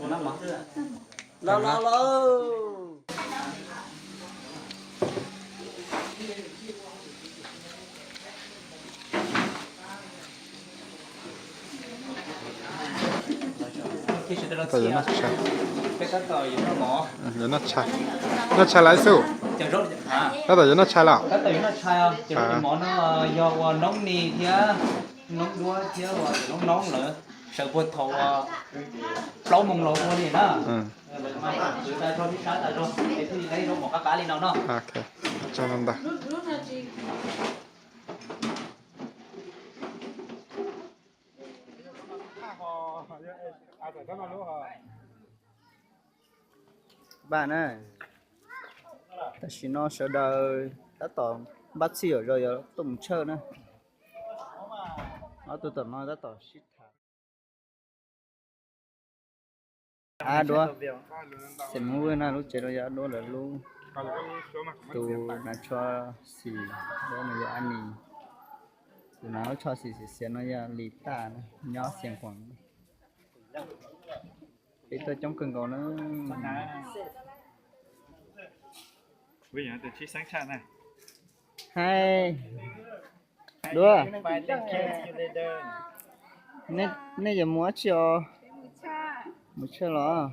Los los los. Tab tom yuav noj tshais. Yuav noj tshais, noj tshais lawm xwb. Tab tom yuav noj tshais lawm. Tab tom yuav noj tshais os. Ces lub mov no yog ua noob ni thiab noob duab thiab ua noob noob lawm. Sawv puag thaum ua plaub moos los ua li na. Lawv mas tag zog sib sab tag zog es thiaj li tau ib zaub mov qab qab li no no. Tso no ntag. Pab na, tam sim no sawv daws tab tom npaj txhij yuav zog yuav tuaj mus tshawj na. Ob tug tom no tab tom sib tham. Ab duab, xeem Hmoob Vwj na, lub tsev no yog ab duab lawv lub. Tus hnav tsho xim duab no yog ab nis. Tus hnav lub tsho xim xiav xiav no yog Lis Taj na, nyob Xias Khuam. Peb tuaj coob kawg nkaus na. Hais, duab, nej yuav mus dab tsi os? Mus tshawj los?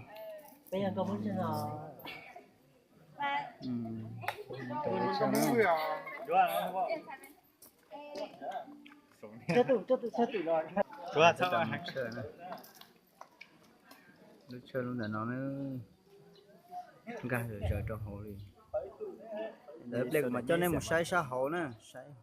Lub tshawj lub ntawm no nkag zom zaws rau hauv li. Ntawd pliag kuv mam coj nej mus saib sab hauv na, saib.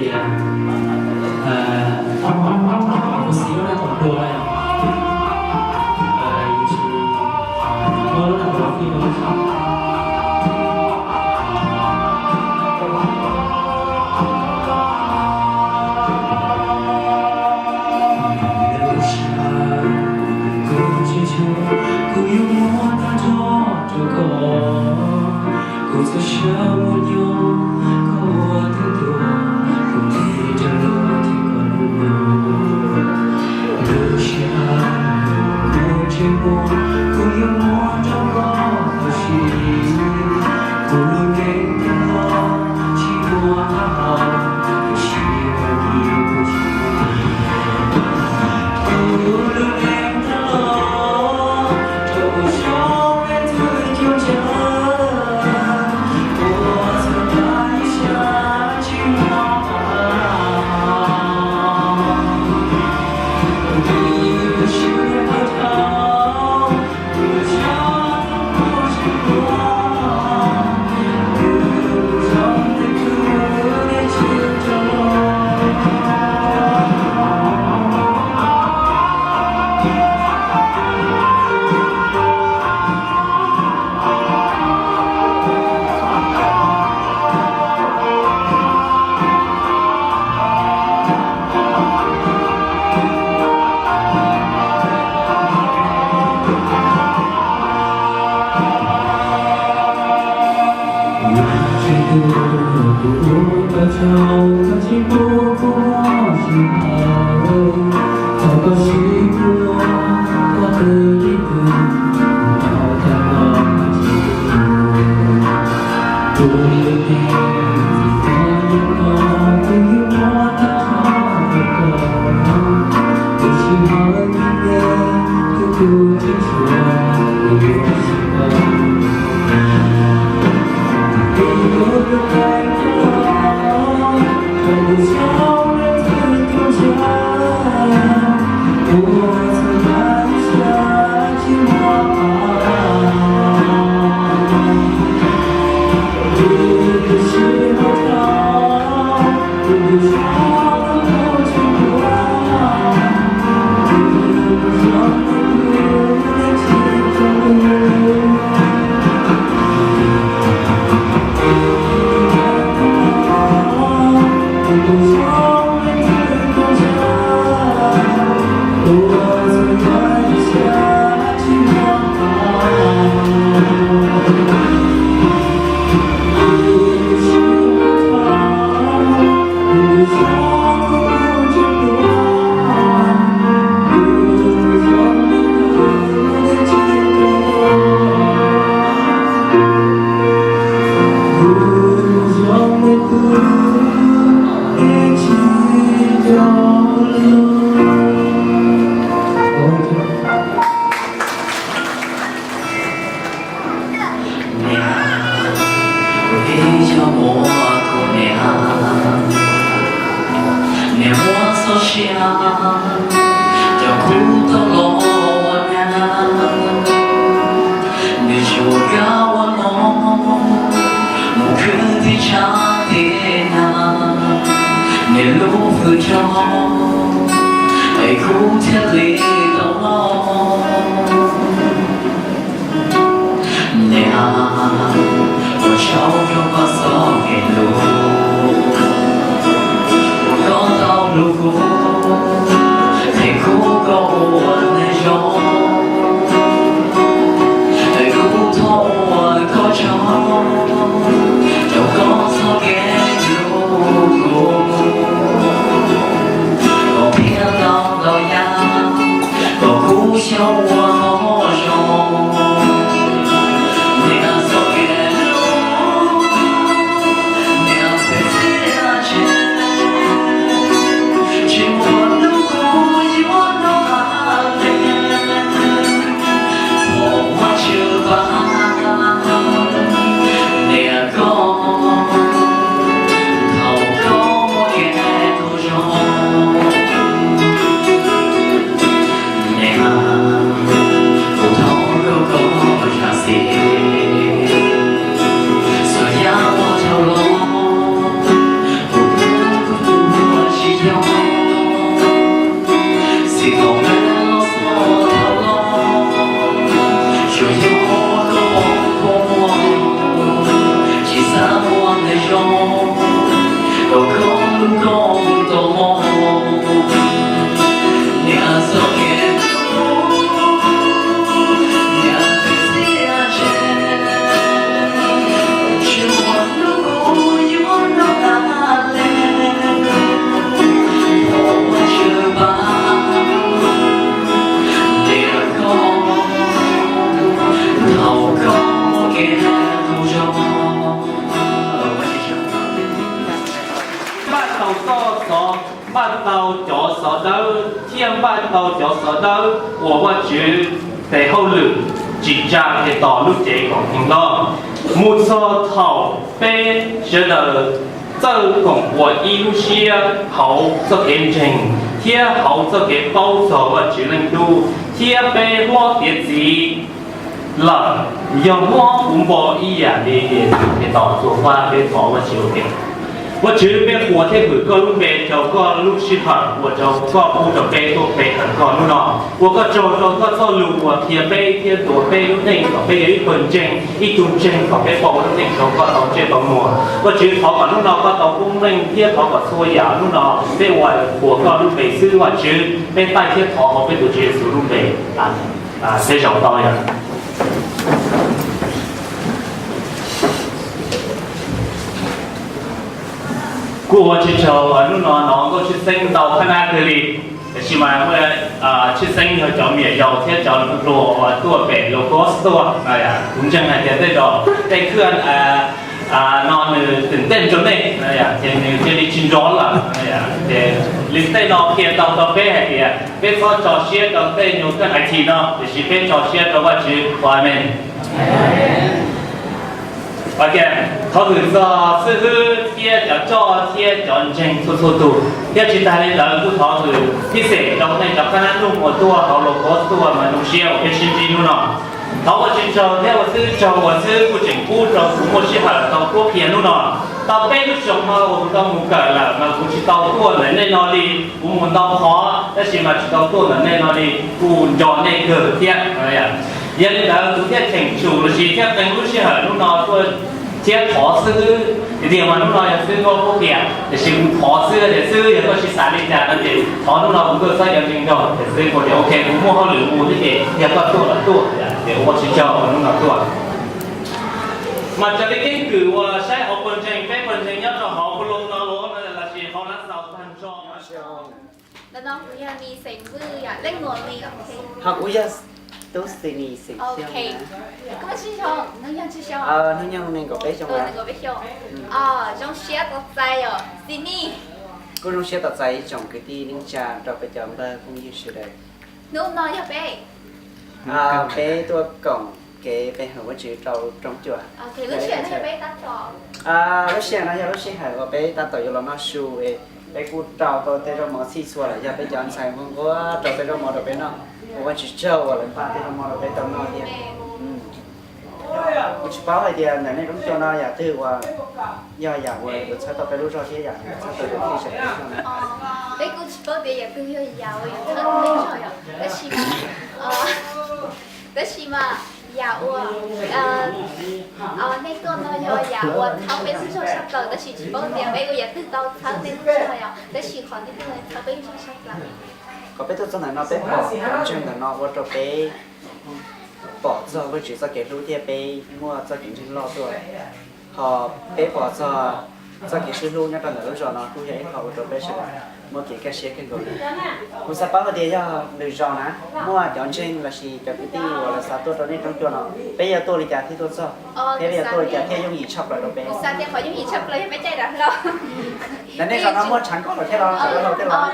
Ua si lub naj tom dua, ua lub naj tom fij no. Kuv tsis tshua, kuv yuav muab tag nrho rau koj. Kuv txhua siab muaj nyob, koj ua tub tuag, kuv nqhis rau luag thiab koj lub nyoog. Lub sij hawm kuv tsis muaj, kuv yuav muab rau koj tab sis, kuv lub neej tag los tsis muaj qab hau, tab sis koj yeej tsis muaj. Kuv lub neej tag los rau kuv xyov leej twg coj ntsia, ua txhua yam ib sab tsis muaj qab hau. Kuv twb siab dhau dhau, kuv xyov tau kuv tsis tuag, kuv zoo tej khwv deb tsis rov los. Niam, kuv ib tsoom muam kuv niam, niam muab txoj sia coj kuv tau los ua neeg. Nws tsuas kav ua no mus khwv tib tshav tib nag, niam lub hwj chim es kuv thiaj li tau los. Niam, ua tsaug rau koj txoj kev hlub, uas koj tau hlub kuv, es kuv koj ua neeg zoo, es kuv thov ua koj tsaug rau koj txoj kev hlub kuv, kom thiaj tau ntau yam, kom kuv xyaum ua moj zoo. Niam txoj kev hlub, niam peb txiaj tse, tsis muaj hnub kuv yuav noj qab li. thiab npaj tau cov xov dawb uas Vajtswv tes hauj lwm tsim tsa Khetos lub cev kom nqhis loj, mus txog thaum peb sawv daws txawj koom ua ib lub siab hauv txoj kev ntseeg thiab hauv txoj kev paub txog Vajtswv Leej Tub, thiab peb hlob tiav txiv lawm, yog muab kuv npo ib yam li Yexus Khetos txuas fab, peb thov Vajtswv ua ke. Vajtswv, peb qhuas thiab hwm koj lub npe rau koj lub sij hawm uas rau koj pub rau peb tuaj pe hawm koj hnub no. Ua koj tsaug rau koj txoj lus uas qhia peb thiab ntuas peb lub neej kom peb yog ib pawg ntseeg, ib tug ntseeg kom peb pauj lub neej rau koj tau ntsej tau muag. Vajtswv, thov kom hnub no koj tau koob meej thiab thov kom txhua yam hnub no peb ua qhuas koj lub npe xwb Vajtswv. Peb taij thiab thov hauv peb tus Tswv Yexus lub npe. Peb zaum tau yom. Kuj ua tsaug hnub no hnov nkauj tshwj xeeb ntau qhab nab kawg li, tiam sis mas muaj tshwj xeeb yog cov me nyuam yaus thiab cov hluas uas tuaj pem Logos tuaj no, kuv ntseeg hais tias tej zaum tej khwb no nws twm tej rau nej, ces nws cia li tsis nrov lawm. Ces li tej no qhia tau rau peb hais tias peb txhob tso siab rau tej nyuag khwb I T no, tiam sis peb tso siab rau Vajtswv. Amen. Ok, thov hwm txog xib hwb thiab cov coj thiab cov ntseeg txhua txhua tus, thiab tsis tas li ntawd kuj thov hwm pib xem rau nej cov qab nab nug uas tuaj hauv Logos tuaj mas zoo siab uas peb sib ntsib hnub no. Thov ua tsaug thiab ua xib hwb tsaug uas xib hwb kuj tseem pub rau kuv muaj sij hawm tau tuaj qhia hnub no. Tau peb lub xyoo no uas kuv tau mus kawm lawm mas kuv tsis tau tuaj ntawm nej no li, kuv mus ntau qhov tab sis mas tsis tau tuaj ntawm nej no li, kuj nco nej kawg thiab. Yog li ntawd kuv thiaj cheem tsum los sis thiaj qee lub sij hawm hnub no tuaj thiab thov xib hwb tiag tiag mas hnub no yog xib hwb Nkauj Qhuab Qias, tiam sis kuv thov xwb tias xib hwb yog koj tsis xav li cas no ces thov hnub no kuv tuaj txhob yuav ntseeg nrog, tiam xib hwb kuj tias ok, kuv muaj hauj lwm mus thiab ces yog koj tuaj los tuaj, ces ua tsaug hnub no tuaj. Mas raws li keeb kwm uas saib hauv pawg ntseeg, peb pawg ntseeg nyob rau hauv Phu Loo no los sis hauv Lav Xaus tag nrho. Ntawm no kuv yog Nis xeem Vwj yom, leej nuam Nis. Ho kuv yog Tub Xis Nis xeem Xyooj. Koj muaj tsawg xyoo? Hnub nyoog tsawg xyoo? Hnub nyoog nees nkaum peb xyoo. Nees nkaum peb xyoo. Zoo siab tos txais yom Xis Nis. Kuj zoo siab tos txais ib tsoom kwv tij neej tsa rau peb cov npawg phooj ywg sawv daws. Hnub no yog peb, peb tuaj koom kev pe hawm Vajtswv rau rooj cua. Lub sij hawm no yog peb tab tom, lub sij hawm no yog lub sij hawm uas peb tab tom yuav los noj su es peb kuj rau tau tej zaub mov txhij txhua lawm, yog peb cov ntxhais nquag nquag rau tej zaub mov rau peb noj. Ua Vajtswv tsaug uas lawv npaj tej zaub mov rau peb tau noj thiab. Kuv tsis paub hais tias ntawm nej rooj cua no yam twg uas yog yam uas yuav txhawb tau peb lub zog thiab yam uas txhawb tau peb lub zog na. Peb kuj tsis paub tias yam twg yog yam uas yuav txhawb peb lub zog yom, tab sis mas, tab sis mas yam uas nej tuaj no yog yam uas txhawb peb lub zog tshaj plaws, tab sis tsis paub tias peb ua yam twg tau txhawb nej lub zog yom, tab sis qhov nej tuaj no txhawb peb lub zog tshaj plaws. Qhov peb tuaj txog ntawm no peb pom cov ntseeg ntawm no ua rau peb pom txog Vajtswv txoj kev hlub thiab peb muaj txoj kev ntseeg loj tuaj. Ho peb pom txog txoj kev sib hlub nyob rau ntawm lub zos no kuj yog ib qho ua rau peb sawv daws muaj kev kaj siab kawg nkaus li. Kuv xav paub hais tias yog lwm zaus na, muaj cov ntseeg lossis cov kwv tij uas lawv xav tuaj rau nej rooj cua no, peb yuav tuaj li cas thiaj tuaj txog, thiab peb yuav tuaj li cas thiaj yooj yim tshaj plaws rau peb? Kuv xav tias qhov yooj yim tshaj plaws yog peb caij dav hlau. Ntawm nej zos no muaj tshav nkoj los thiab los?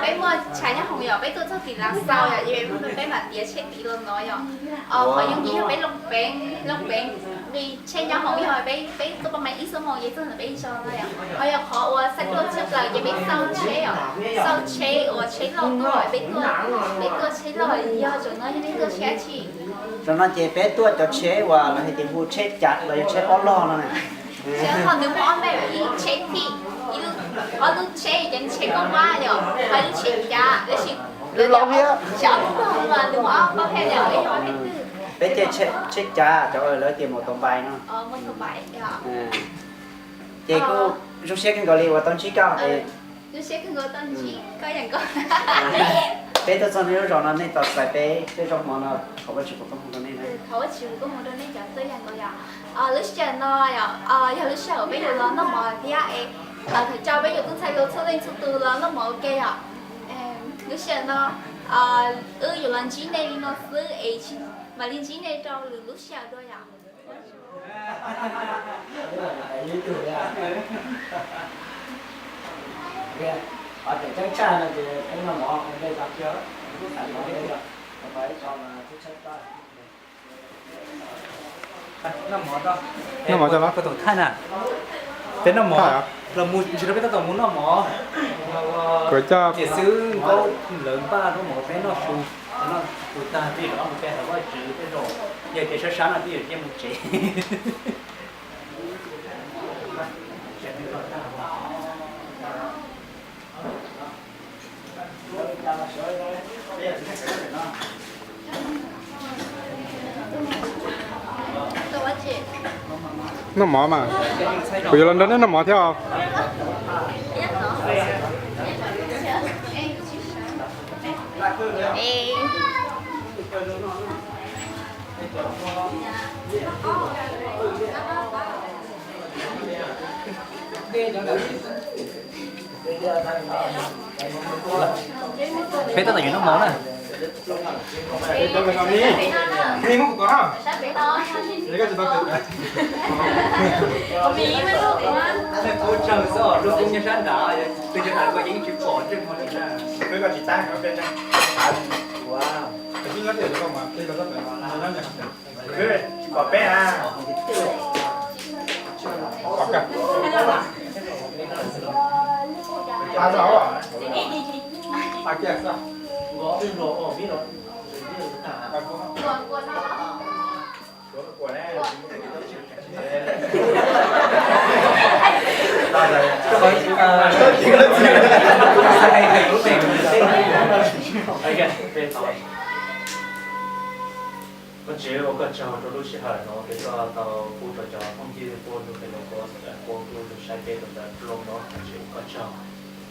Peb muaj tshav nyob hoom yom, peb tuaj txog tim Lav Xaus yom, peb mam tiav tsheb tiv los no yom. Qhov yooj yim yog peb loo peev, loo peev, nqi tsheb nyob hoom yog peb, peb tuaj pab mais ib xuab moos ces txog ntawm peb zos no yom. Ho yog qhov uas xav tuaj tshaj plaws ces peb xauj tsheb yom, xauj tsheb uas tsheb loj tuaj, peb tuaj, peb tuaj tsheb loj. Yog zaum no yog nej tuaj tsheb dab tsi? Zaum no ces peb tuaj cov tsheb uas lawv hais tias hu tsheb cav los yog tsheb pob log no na. Tsheb loj nws muaj ob npe, ib tsheb thij, ib lub, ob lub tsheb ces tsheb koj pab yom, ho ib lub tsheb cav, tab sis lub loj thiab, tsheb ob lub loj mas nws muaj ob pab phem yom, peb yog pab phem twg? Peb caij tsheb cav, cov lawv tias mos tau npais no. Ces kuj zoo siab kawg nkaus li uas tau ntsib koj. Zoo siab kawg nkaus tau ntsib koj yam nkaus. Peb tuaj txog nej lub zos no nej tau txais peb tej zaub mov no, thov Vajtswv foom koob hmoov rau nej na. Thov Vajtswv foom koob hmoov rau nej cov tuaj yam nkaus yom. Lub sij hawm no yog lub sij hawm peb yuav los noj mov thiab es thov caw peb cov tub ntxhais hluas txhua leej txhua tus los noj mov ua ke yom. Lub sij hawm no wb yuav los ntsib nej li no xwb es mam li ntsib nej rau lwm lub sij hawm dua yom. Cov tseeb tshaj no ces peb noj mov ua ntej tso, peb noj mov ntej tso, noj mov tso los. Thaij na, peb noj mov los mus tsis rau peb tab tom mus noj mov. Kuv coj niam xwb Nkaub lawv npaj lub mov peb noj su, noj su tag peb rov mus pe hauv vaj tswv tej zaum, yog kev sab sab no peb yuav cia mus tsev. Noj mov mas, kuv yuav los nrog nej noj mov thiab os. Peb tab tom yuav noj mov na. Ua tsawg xwb, lub koob nyob sab nrad, peb cov nrad koj yeej tsis pom ntsej muag li na. Peb koj tsis tab, peb tab. Tsis pom peb a. Vajtswv, ua koj tsaug rau lub sij hawm no uas koj tau pub rau cov phooj ywg puab lug qhia lug, puab lug saib peb rau ntawm lub loog no, Vajtswv ua koj tsaug.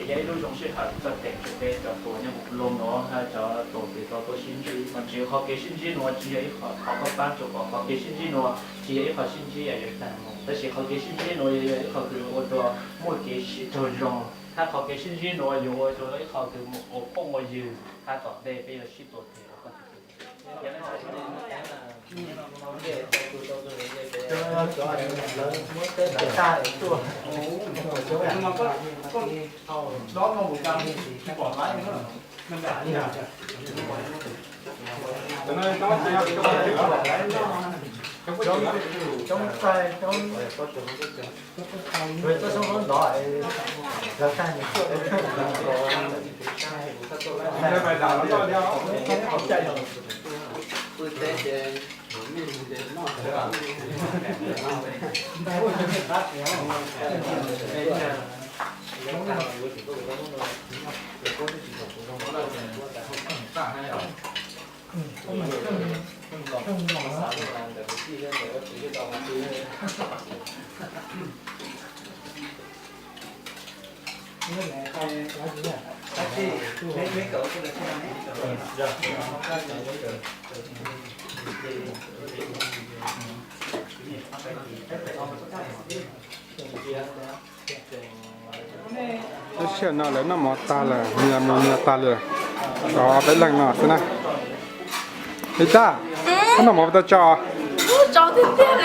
Es yog ib lub zoo sij hawm koj teem tsua peb cov tuaj nyob hauv lub loog no hab cov tuaj twg tau tuaj sib ntsib, Vajtswv, qhov kev sib ntsib nuav tsis yog ib qho, qhov koj pab tsua kom qhov kev sib ntsib nuav tsis yog ib qho sib ntsib uas yuav taag moog, tab sis qhov kev sib ntsib nuav yog ib qho kws ua rua muaj kev sib raug zoo, hab qhov kev sib ntsib nuav yuav ua rua ib qho kws mus ua phooj ua ywg hab tom ntej peb yuav sib tua twg los koj Lub sij hawm no lawv noj mov tag lawm, nyias mus nyias tag lawm, tshuav peb leeg no xwb na. Ib Tag, koj noj mov puas tau tsau?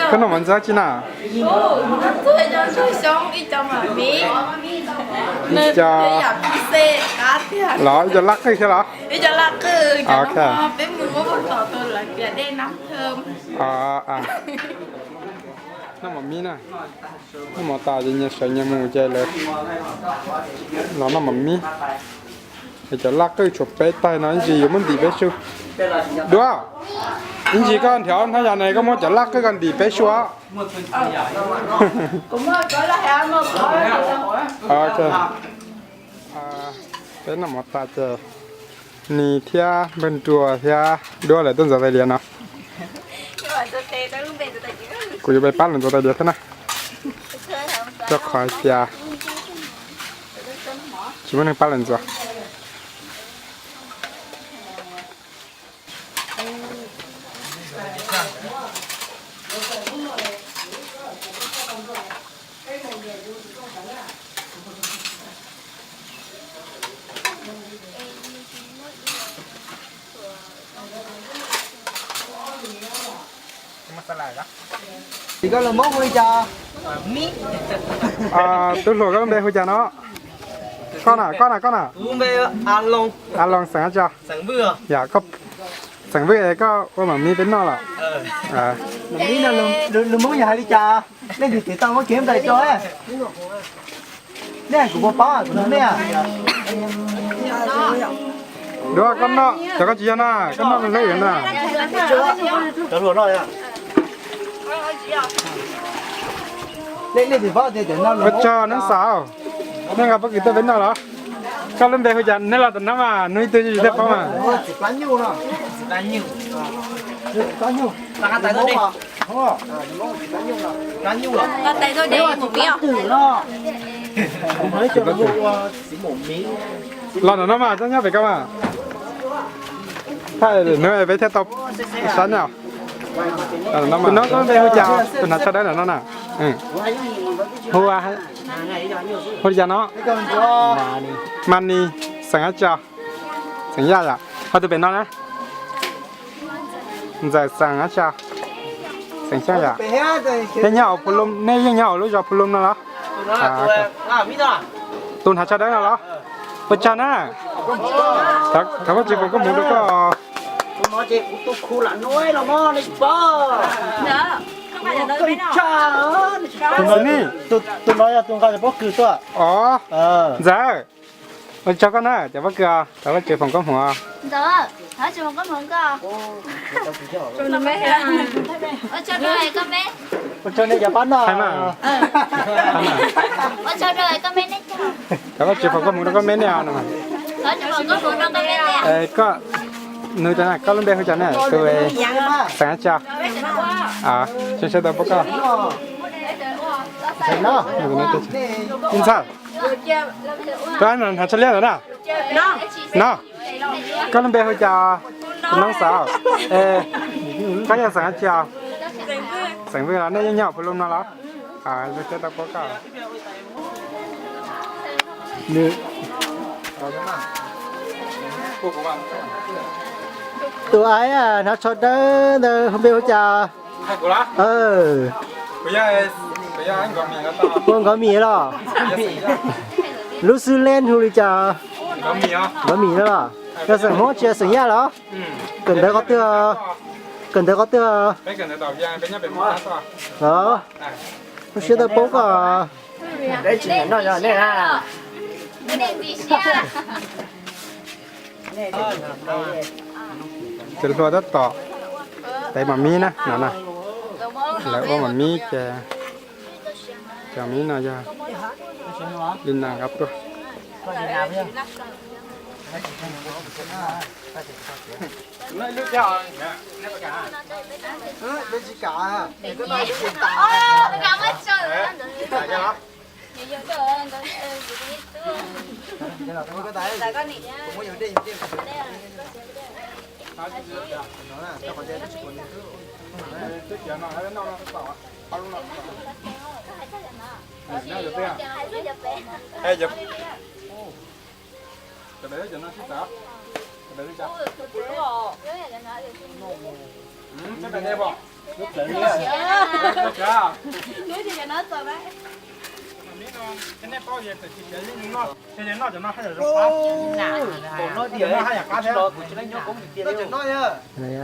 Koj noj mov ntxim tsi na? Ib co, los ib co laj qwj thiab los? Noj mov mib na. Noj mov tas ces nyias sawv nyias mus ces lawv los noj mov mib. Es cov laj qwj tshuav peb taig no ib ntsis yuav muab ntim peb su. Duab, ib ntsis koj nrhiav hnab yas ne koj muab cov laj qwj koj ntim peb su. Ok. Peb noj mov tas ces Nis thiab Npawg Nruas thiab Duab lawv tuaj ntxuav tais diav no. Kuv yuav pab lawv ntxuav tais diav thiab na. Rau qhov hais tias tsis muaj neeg pab lawv ntxuav. Tub hluas, koj lub npe hu cas no? Koj na, koj na, koj na? Kuv npe Aloos. Aloos, xeem dab tsi? Xeem Vwj. Yog koj xeem Vwj es koj ua mam mis peb noj los? Mam mis no lus Hmoob yog hais li cas? Leej twg tiv tau muab kev nplais rau? Nej hais kuv puas paub, kuv nug nej. Dua koj noj, cov koj tsis yog na, koj noj hleb yuav na. Ua tsaug neeb xav, nej nqa pob kws tuaj peb noj los? Koj lub npe hu cas? Neb los tom no mas, hnub ib tug tsis tau paub mas. Los tom no mas, koj nyob pem koj mas. Thaij hnub peb thiaj tau sab nyob. Tus no koj lub npe hu cas? Tus hnav tsho dawb no na. Hu, hu li cas no? Mas Nis, xeem dab tsi? Xeem Yaj yom. Ho tus pem no na? Ntxawm, xeem dab tsi? Xeem Xyooj yom. Nej nyob hauv Phu Lum, nej yeej nyob hauv lub zos Phu Lum no los? Tus hnav tsho dawb no los? Ua tsaug na. Thov Vajtswv foom koob hmoov rau koj. Tus no yog tus nqa cov pob kws tuaj. Os, Ntxawm, ua tsaug koj na, cov pob kws, thov Vajtswv foom koob hmoov. Thov Vajtswv foom koob hmoov rau koj me ne. Koj, nug na, koj lub npe hu cas na? Tus xeem dab tsi? Tseem sawv tau paub koj. Ntxhais, koj hnav tsho liab ntawd na. No, koj lub npe hu cas? Tus noob xav. Koj yog xeem dab tsi? Xeem Vwj los? Nej yeej nyob Phu Lum no los? Sawv tau paub koj. Tus aiv hnav tsho dawb ntawd npe hu cas? Ua nkov mis los? Lub xwb leej hu li cas? Nkov mis no los? Yog xeem Hmoob tsis yog xeem Yaj los? Kawm ntawv qhov twg? Kawm ntawv qhov twg? Lub siab tau paub koj. Cov hluas tab tom tev mos mis na no na. Lawv ua mos mis ces cov mis no yog li no nqa tuaj.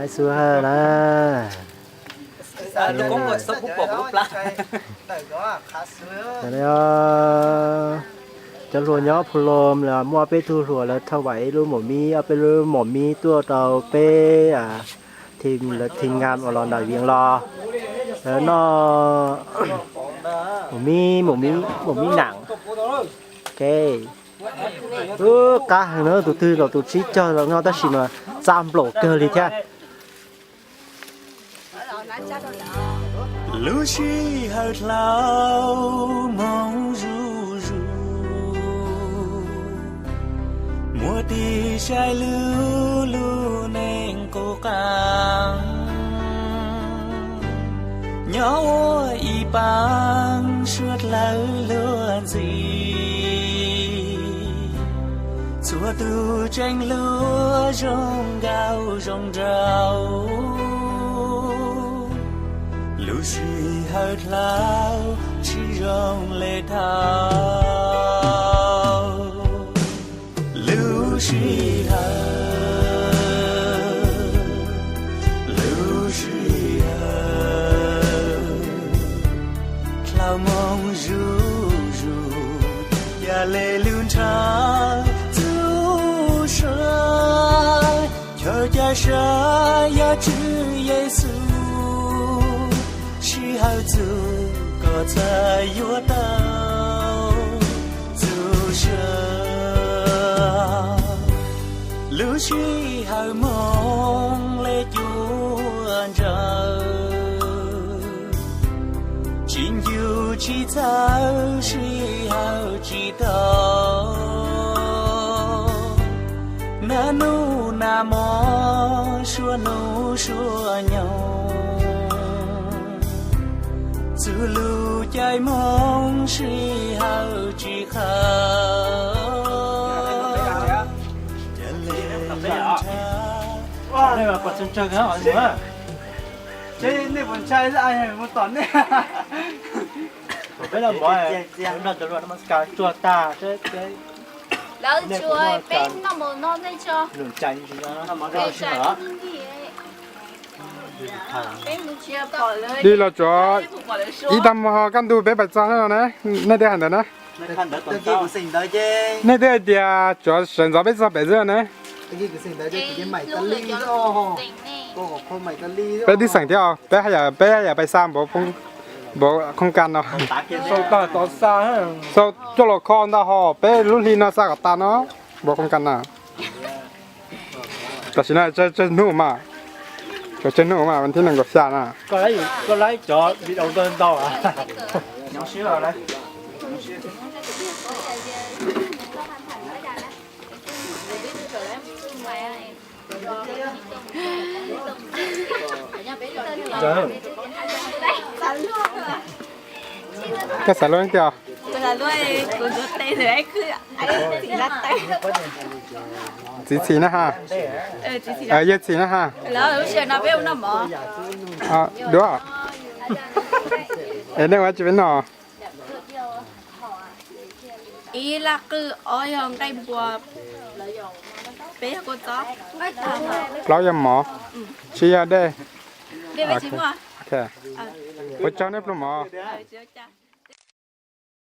Xu ha na. Cov hluas nyob Phu Lom los muaj ob peb tug hluas lawv thauj vam ib lub mom mib, ob peb lub mom mib tuaj rau peb, lawv thim nkas uas los nram Vias los. Lawv noj mom mib, mom mib nam. Wb qab heev na, tus twg los tus tsib caug los noj tab sis mas txav nplaum kawg li thiab. Lub sij hawm dlhau hmoov zuj zus, muaj tig sai lub lub neej qub qab, nyob ua ib paab suav dlawg luag ntxhi. Txhua tus tseem hlub zoo nkauj zoo nraug, lub sij hawm dlhau tsis zoo le thaum. Sij hawm, lub sij hawm, dlaab moo zuj zus, ca le lub ntshaw txug sab, chaw ca sab yog Tswv Yexus, sij hawm txug koj txhaj yuav tau txug sab. Lub sij hawm moog le cuaj nrawm, tsis ncu tsis txawv sij hawm tsis tau. Nag nub nag mo, suab nub suab nyoog, txug lub caij moog sij hawm tsis qhawv. Peb los mov, tsuag tag, lawv tsuag peb noj mus no nej tso. Dib los tsuav ib tag hmo kaj ntug peb pais txog no na, nej twb hais ntawd na. Nej twb hais tias tsuav sawv ntxov peb txog pem xwb na. Peb tib xeem thiab os, peb haj yam, peb haj yam pais xa npav, npav khooj kas no. Sau coj los kho ntag hos, peb lub hli no xa kom tas no, npav khooj kas no. Tam sim no tsawg hnub mas, tsawg hnub mas, vas thib nees nkaum xya na. Koj laib cov video ntau ntau. Koj xav luaj tiag? Txiv txhim na ha. Yawg txhim na ha. Dua. Es nej ua tsi peb noj? Ib laj qwj, ob yog nqaij npua, peb yog kua txob, plaub yog mov, tsib yog dej. Ua tsaug nej pluag mov.